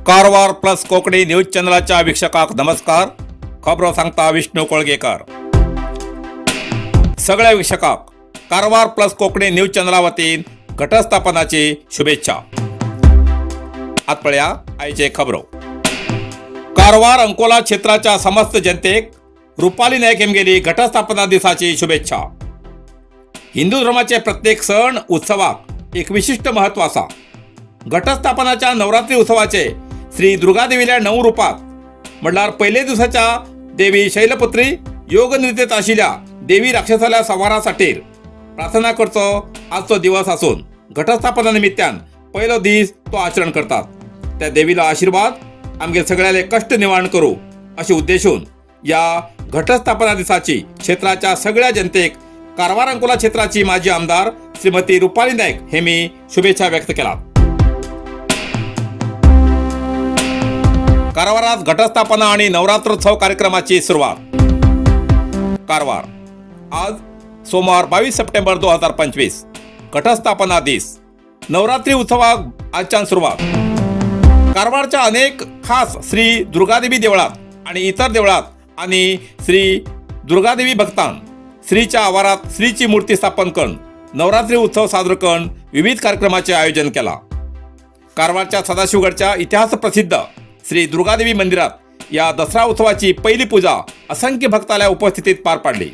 Karwar plus Konkani news चॅनलाच्या वीक्षकांक नमस्कार। खबरो सांगता विष्णू कोळगेकर। सगळ्या वीक्षकांक कारवार प्लस कोंकणी न्यूज चॅनला वतीन घटस्थापनाची शुभेच्छा। आत पळया आयचे खबरो। कारवार अंकोला क्षेत्राच्या समस्त जनतेक रुपाली नायक हेमगेली घटस्थापना दिसाची शुभेच्छा। हिंदू धर्माचे प्रत्येक सण उत्सवाक एक विशिष्ट महत्व आसा। घटस्थापनाच्या नवरात्री उत्सवाचे श्री दुर्गादेवील्या 9 रूपात म्हणल्यार पयले दिवसाच्या देवी शैलपुत्री योगनिद्रेत आशिल्ल्या देवी राक्षसाल्या संहारासाठी प्रार्थना करचो आजचो दिवस आसून घटस्थापना निमित्तान पयलो दीस तो आचरण करतात। त्या देवीला आशीर्वाद आमगे सगळ्याले कष्ट निवारण करू अशें उद्देशून या घटस्थापना दिसाची क्षेत्राच्या सगळ्या जनतेक कारवार अंकोला क्षेत्राची माजी आमदार श्रीमती रुपाली नायक हे मी शुभेच्छा व्यक्त केला। कारवारात घटस्थापना आणि नवरात्रोत्सव कार्यक्रमाची सुरुवात। कारवार आज सोमवार 22 सप्टेंबर 2025 घटस्थापना दिस नवरात्री उत्सवाक आजच्यान सुरुवात। कारवारच्या अनेक खास श्री दुर्गादेवी देवळात आणि इतर देवळात आणि श्री दुर्गादेवी भक्तां श्रीच्या आवारात श्रीची मूर्ती स्थापन करून नवरात्री उत्सव साजरो करून विविध कार्यक्रमाचे आयोजन केला। कारवारच्या सदाशिवगडच्या इतिहास प्रसिद्ध श्री दुर्गादेवी मंदिरात या दसरा उत्सवाची पहिली पूजा असंख्य भक्ताल्या उपस्थितीत पार पाडली।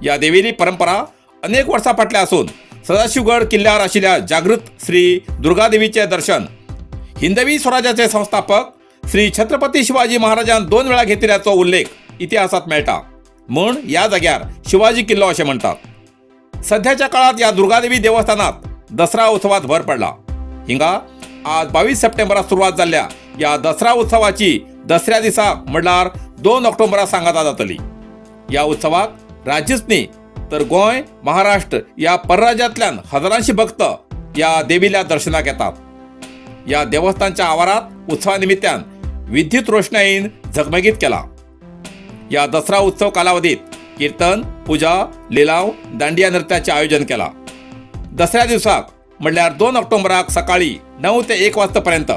या देवीली परंपरा अनेक वर्षां फाटल्या असून सदाशिवगड किल्ल्यार आशिल्ल्या जागृत श्री दुर्गादेवीचे दर्शन हिंदवी स्वराज्याचे संस्थापक श्री छत्रपती शिवाजी महाराजान 2 वेळा घेतिल्ल्याचो उल्लेख इतिहासात मेळटा, म्हूण या जाग्यार शिवाजी किल्लो अशें म्हणटात। सध्याच्या काळात या दुर्गादेवी देवस्थानात दसरा उत्सवात भर पडला। हिंगा आज 22 सप्टेंबराक सुरवात जाल्ल्या या दसरा उत्सवाची दसऱ्या दिसा म्हणल्यार 2 ऑक्टोबराक सांगाता जातली। या उत्सवाक राज्यच न्ही तर गोंय, महाराष्ट्र या परराज्यांतल्यान हजारांशी भक्त या देवील्या दर्शनाक येतात। या देवस्थानच्या आवारात उत्सवा निमित्तान विद्युत रोषणाईन झगमगीत केला। या दसरा उत्सव कालावधीत कीर्तन, पूजा, लिलाव, दांडिया नृत्याचे आयोजन केला। दसऱ्या दिवसाक म्हणल्यार 2 ऑक्टोबराक सकाळी 9 ते 1 वाजतापर्यंत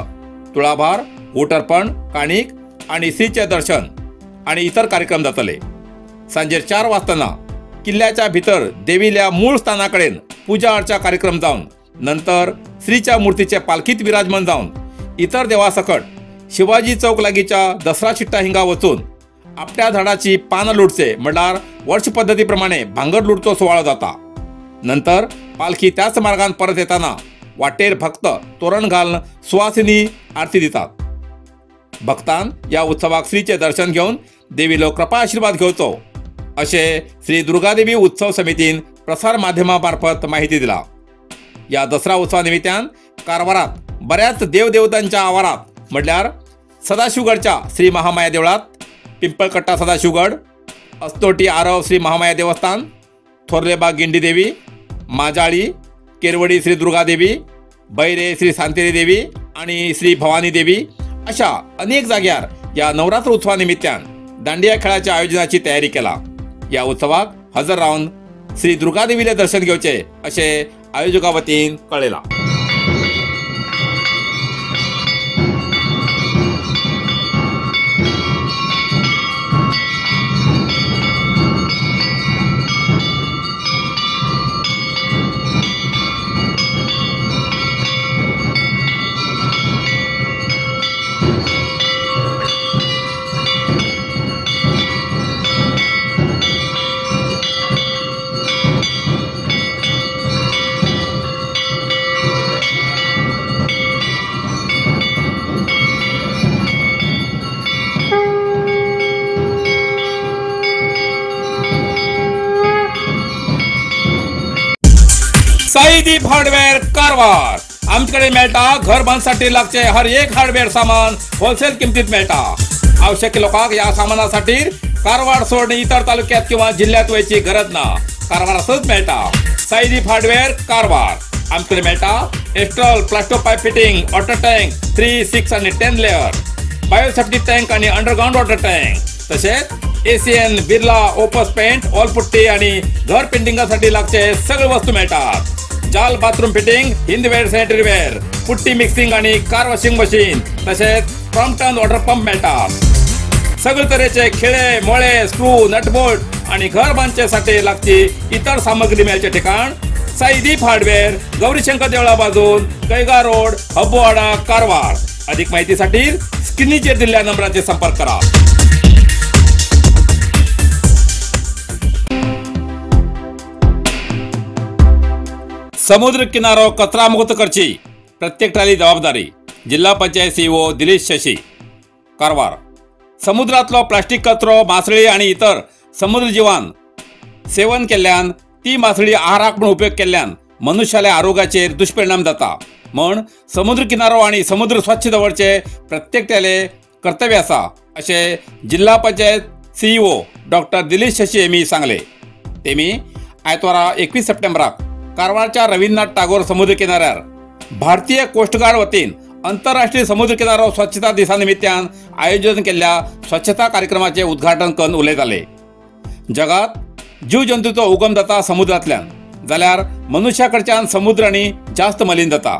तुळाभार, ओटर्पण, काणीक आणि श्रीचे दर्शन आणि इतर कार्यक्रम जातले। सांजेर 4 वाजताना किल्ल्याच्या भितर देवील्या मूळ स्थानाकडेन पूजा अर्चा कार्यक्रम जावन नंतर श्रीच्या मूर्तीचे पालखीत विराजमान जावन इतर देवासकट शिवाजी चौक लागीच्या दसरा चिट्टा हिंगा वचून आपल्या झाडाची पानां लुटचे म्हणल्यार वर्ष पद्दतीप्रमाणे भांगर लुटचो सुवाळो जाता। नंतर पालखी त्याच मार्गान परत येताना वाटेर भक्त तोरण घालून सुवासिनी आरती दितात। भक्तान या उत्सवाक श्रीचे दर्शन घेवन देवीलो कृपा आशीर्वाद घेवचो अशें श्री दुर्गादेवी उत्सव समितीन प्रसार माध्यमा मार्फत माहिती दिला। या दसरा उत्सवा निमित्तान कारवारात बऱ्याच देवदेवतांच्या आवारात म्हणल्यार सदाशिवगडच्या श्री महामाया देवळात, पिंपळकट्टा सदाशिवगड, अस्तोटी आरव श्री महामाया देवस्थान, थोरलेबाग गिंडी देवी, माजाळी, केरवडी श्री दुर्गादेवी, बैरे श्री सांतेरी देवी आणि श्री भवानी देवी अशा अनेक जाग्यार या नवरात्र उत्सवानिमित्तान दांडिया खेळाच्या आयोजनाची तयारी केला। या उत्सवाक हजर रावन श्री दुर्गादेवीले दर्शन घेवचे अशें आयोजका वतीन कळयलां। साईदीप हार्डवेअर कारवार आमच्याकडे मेळटा घर बांधसाठी लागचे हर एक हार्डवेअर सामान होलसेल किमतीत मेळटा। आवश्यक लोकांक या सामानासाठी कारवार सोडून इतर तालुक्यात किंवा जिल्ह्यात वयची गरज ना, कारवारातच मेळटा। साईदीप हार्डवेअर कारवार आमच्याकडे मेळटा Astral plasto pipe fitting, water tank 3, 6 आणि 10 लेअर। बायोसेफ्टी टँक आणि अंडरग्राऊंड वॉटर टँक तसेच Asian Birla Opus paint wall putty आणि घर पेंटिंगासाठी लागचे सगळे वस्तू मिळतात. जाल bathroom fitting, Hindware sanitary ware, putty mixing आणि कार वॉशिंग मशीन तसेच क्रॉम्प्टन वॉटर पंप मिळतात. सगळे तऱ्हेचे खिळे, मोळे, स्क्रू, नटबोल्ट आणि घर बांधण्यासाठी लागची इतर सामग्री मिळायचे ठिकाण साईदीप हार्डवेअर, गौरीशंकर देवळा बाजून, कैगा रोड, हब्बोवाडा, कारवार. अधिक माहितीसाठी स्क्रीनवर दिलेल्या नंबराचे संपर्क करा. समुद्र किनारो कचरा मुक्त करची प्रत्येकाली जबाबदारी, जिल्हा पंचायत सीईओ दिलीप शशी. कारवार. समुद्रातलो प्लास्टिक कचरो मासळी आणि इतर समुद्र जीवान सेवन केल्ल्यान ती मासळी आहाराक म्हूण उपयोग केल्ल्यान मनुष्याल्या आरोग्याचेर दुष्परिणाम जाता. म्हण समुद्र किनारो आणि समुद्र स्वच्छ दवरचे प्रत्येकट्याले कर्तव्य आसा अशें जिल्हा पंचायत सीईओ डॉक्टर दिलीप शशी हेमी सांगले. तेमी आयतवारा 21 सप्टेंबराक कारवारच्या रवींद्रनाथ टागोर समुद्र किनाऱ्यार भारतीय कोस्टगार्ड वतीन आंतरराष्ट्रीय समुद्र किनारो स्वच्छता दिसा निमित्तान आयोजन केल्ल्या स्वच्छता कार्यक्रमाचे उद्घाटन करून उलयताले. जगात जीव जंतूचो उगम जाता समुद्रांतल्यान जाल्यार मनुष्या कडच्यान समुद्र आनी जास्त मलिन जाता.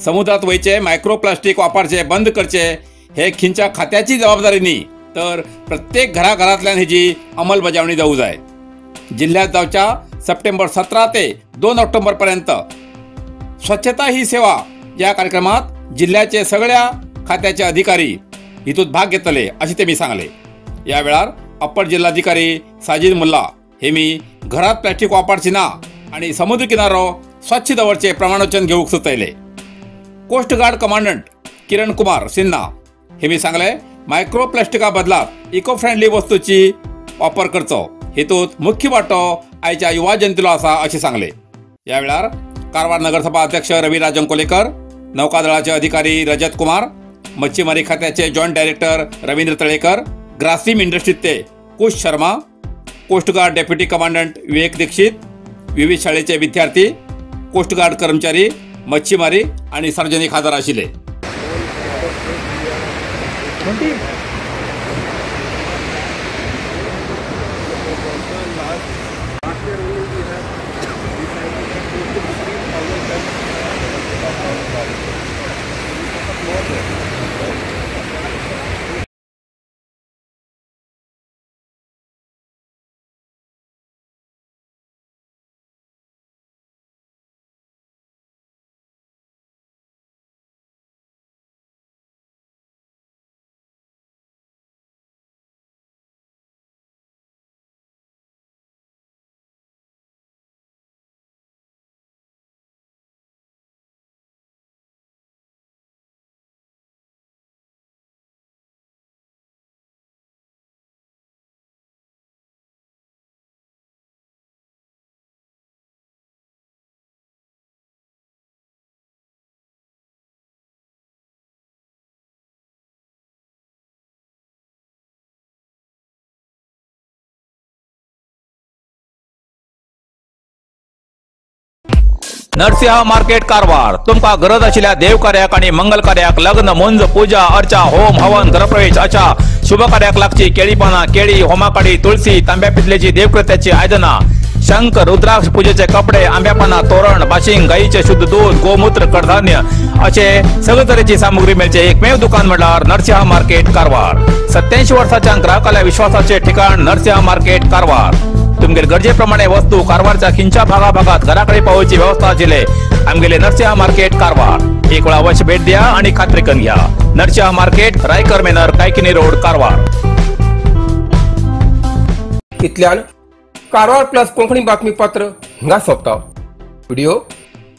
समुद्रात वयचे मायक्रोप्लास्टिक वापरचे बंद करचे हे खंयच्या खात्याची जबाबदारी न्ही, तर प्रत्येक घराघरांतल्यान हेजी अंमलबजावणी जावंक जाय. जिल्ह्यात जावच्या सप्टेंबर 17 ते 2 ऑक्टोबर पर्यंत स्वच्छता ही सेवा या कार्यक्रमात जिल्ह्याचे सगळ्या खात्याचे अधिकारी हितूत भाग घेतले अशें तेमी सांगले. या वेळार अप्पर जिल्हाधिकारी साजिद मुल्ला हेमी घरात प्लास्टिक वापरची ना आणि समुद्र किनारो स्वच्छ दवरचे प्रमाणवचन घेवंक सुचयले. Coast guard commandant Kiran Kumar Sinha हेमी सांगले, मायक्रोप्लास्टिका बदलात इको फ्रेंडली वस्तूची वापर करचो, हेतूत मुख्य वांटो आयच्या युवा जनतेलो आसा अशें सांगले. ह्या वेळार कारवार नगरसभा अध्यक्ष रवी राजन कोलेकर, नौकादळाचे अधिकारी रजत कुमार, मच्छीमारी खात्याचे जॉईंट डायरेक्टर रवींद्र तळेकर, ग्रासिम इंडस्ट्रीजचे Kush Sharma, coast guard deputy commandant Vivek Dikshit, विविध शाळेचे विद्यार्थी, कोस्टगार्ड कर्मचारी, मच्छीमारी आणि सार्वजनिक हजर आशिल्ले. नरसिंह मार्केट कारवार तुमका गरज आशिल्ल्या देवकार्याक आणि मंगल कार्याक, लग्न, मुंज, पूजा अर्चा, होम हवन, गृहप्रवेश अशा शुभ कार्याक लागची केळी पानां, केळी, होमाकाडी, तुळसी, तांब्या पितलेची देवकृत्याची आयदनां, शंख, रुद्राक्ष, पूजेचे कपडे, आंब्या पानां, तोरण, बाशिंग, गायीचे शुद्ध दूध, गोमूत्र, कडधान्य असे सगळे तरेची सामुग्री मेळचे एकमेव दुकान म्हळ्यार नरसिंह मार्केट कारवार. 87 वर्साच्या ग्राहकाल्या विश्वासाचे ठिकाण नरसिंह मार्केट कारवार. तुमगेले गरजेप्रमाणे वस्तू कारवारच्या खिंच्या भागाभागात घराकडे पावोवची व्यवस्था आशिल्ले आमगेले नरसिंह मार्केट कारवार. एक वेळा अवश्य भेट द्या आणि खात्री करून घ्या. Narasimha market, Raikar manor, Kaikini road, Karwar. इतल्यान कारवार प्लस कोंकणी बातमीपत्र हांगा सोंपता. व्हिडिओ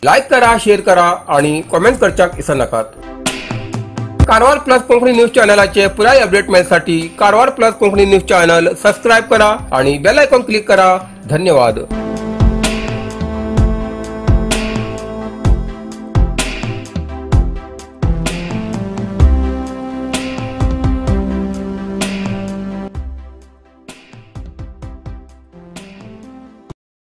लायक करा, शेअर करा आणि कॉमेंट करच्याक विसरनाकात. कारवार प्लस कोंकणी न्यूज चॅनलाचे पुराय update मेळसाठी Karwar plus Konkani news channel subscribe करा आणि बेल आयकॉन क्लिक करा. धन्यवाद.